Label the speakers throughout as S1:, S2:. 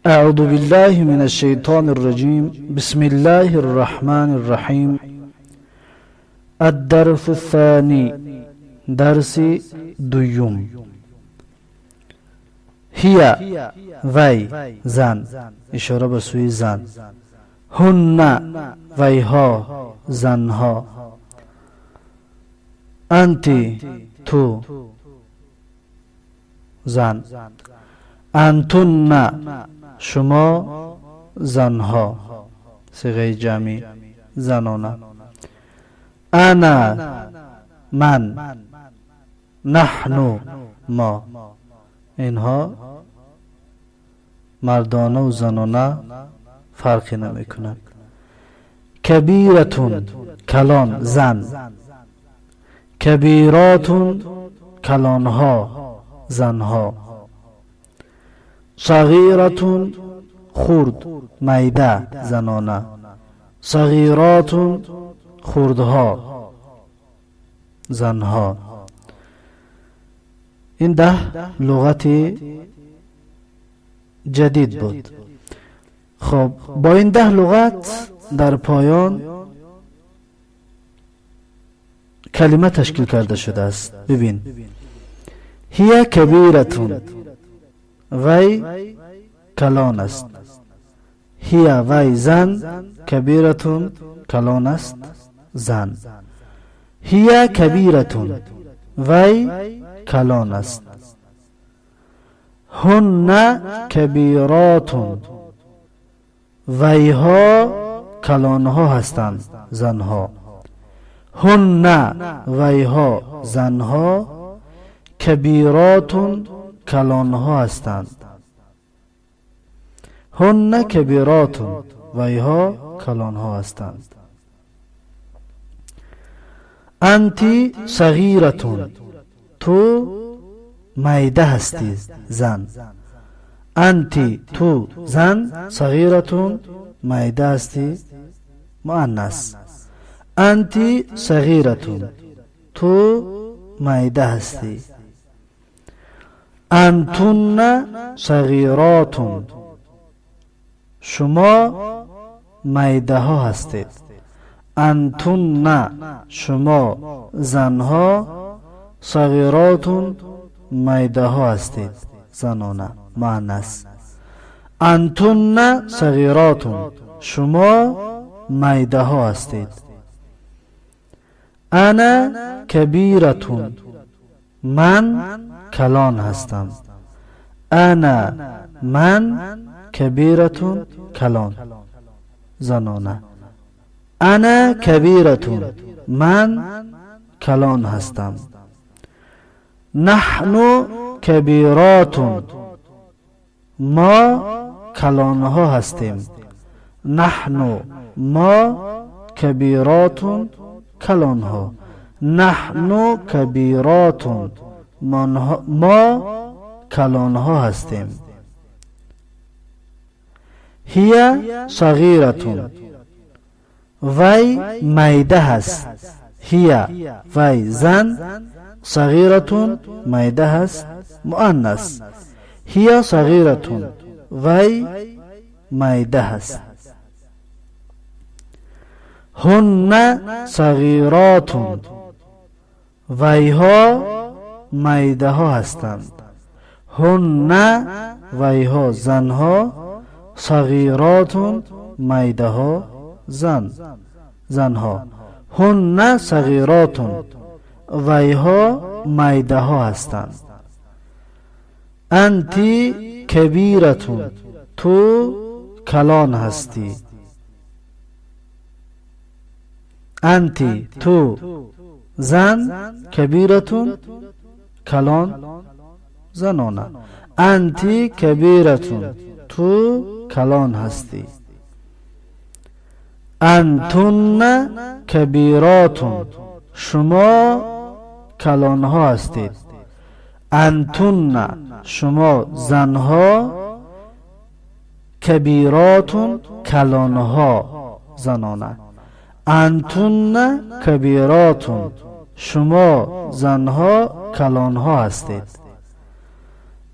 S1: أعوذ بالله من الشيطان الرجيم. بسم الله الرحمن الرحيم. الدرس الثاني، درس دوم. هي وی زن، اشاره به سوی زن. هن ویها، زنها. أنت تو زن. أنتن شما زنها، صیغه جمعی زنانه. أنا من. نحن ما. اینها مردانه و زنانه فرقی نمی کند. كبيرة کلان، زن. كبيرات کلانها، زنها. صغيرة خرد، میده، زنانه. صغيرات خردها، زنها. این 10 لغت جدید بود. خب، با این 10 لغت در پایان کلمه تشکیل کرده شده است. ببین، هي كبيرة وی کلان است. هي وی زن، كبيرة کلان است، زن. هي كبيرة وی کلان است. هن كبيرات ویها کلانها هستند، زنها. هن ویها، زنها، كبيرات کلانها هستند. هن كبيرات ویها کلانها هستند. أنت صغيرة تو میده هستی، زن. أنت تو زن، صغيرة میده هستی، مؤنث. أنت صغيرة تو میده هستی. أنتن صغيرات شما میده ها هستید. أنتن شما زنها، صغيرات میده ها هستید، زنانه، مؤنث. أنتن صغيرات شما میده ها هستید. أنا كبيرة من کلان هستم. أنا من، كبيرة کلان، زنانه. أنا كبيرة من کلان هستم. نحن كبيرات ما کلانها هستیم. نحن ما، كبيرات کلانها. نحن كبيرات ما کلانها هستیم. هي صغيرة وی میده هست. هي وی زن، صغيرة میده هست، مؤنث. هي صغيرة وی میده هست. هن صغيرات ویها میده ها هستند. هن ویها، زنها، صغيرات میده ها، زن، زنها. هن صغيرات ویها میده ها هستند. أنت كبيرة تو کلان هستی. أنت تو زن، كبيرة کلان، زنانه. أنت كبيرة تو کلان هستی. أنتن كبيرات شما کلانها هستید. أنتن شما زنها، كبيرات کلانها، زنانه. أنتن كبيرات شما زنها کلانها هستید.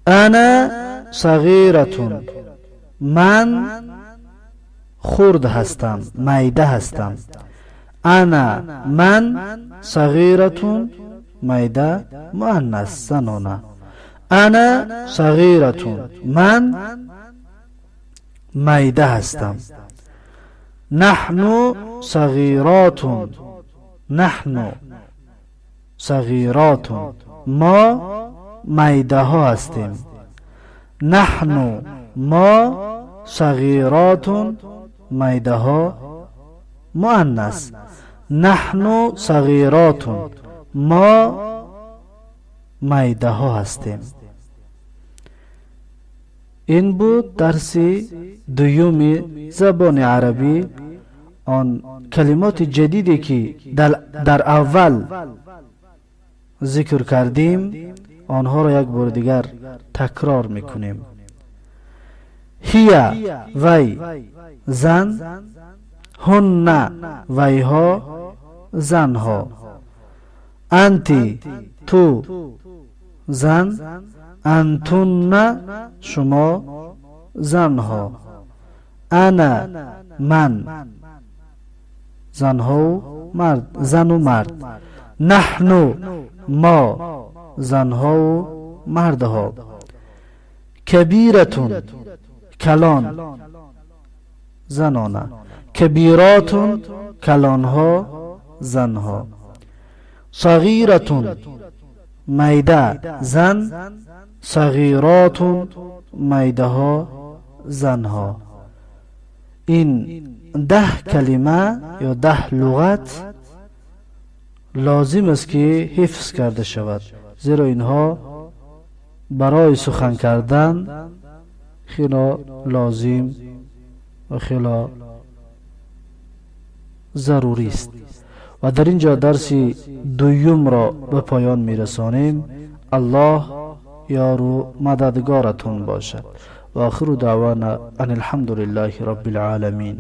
S1: أنا صغيرة. Ман хурд ҳастам, майда ҳастам. Ана ман, сағиратун майда, муаннас занона. Ана сағиратун, ман майда ҳастам. Наҳну сағиротун, наҳну сағиротун, мо майдаҳо ҳастем. Наҳну мо, сағиротун майдаҳо, муаннас. Наҳну сағиротун, мо майдаҳо ҳастем. Ин буд дарси дуюми забони арабӣ. Он калимоти ҷадиде, ки дар аввал зикр кардем, онҳоро як бори дигар такрор мекунем. Ҳия вай, зан. Ҳунна вайҳо, занҳо. Анти ту, зан. Антунна шумо, занҳо. Ана ман, занҳову мард, зану мард. Наҳну мо, занҳову мардҳо. Кабиратун калон, занона. Кабиротун калонҳо, занҳо. Сағиратун майда, зан. Сағиротун майдаҳо, занҳо. Ин 10 калима ё 10 луғат лозим аст, ки ҳифз карда шавад, зеро инҳо барои сухан кардан хело лозим ва хело зарурист. Ва дар ин ҷо дарси дуюмро ба поён мерасонем. Аллоҳ ёру мададгоратон бошад. Ва охиру даъвана ан алҳамду лиллаҳи робби лъоламин.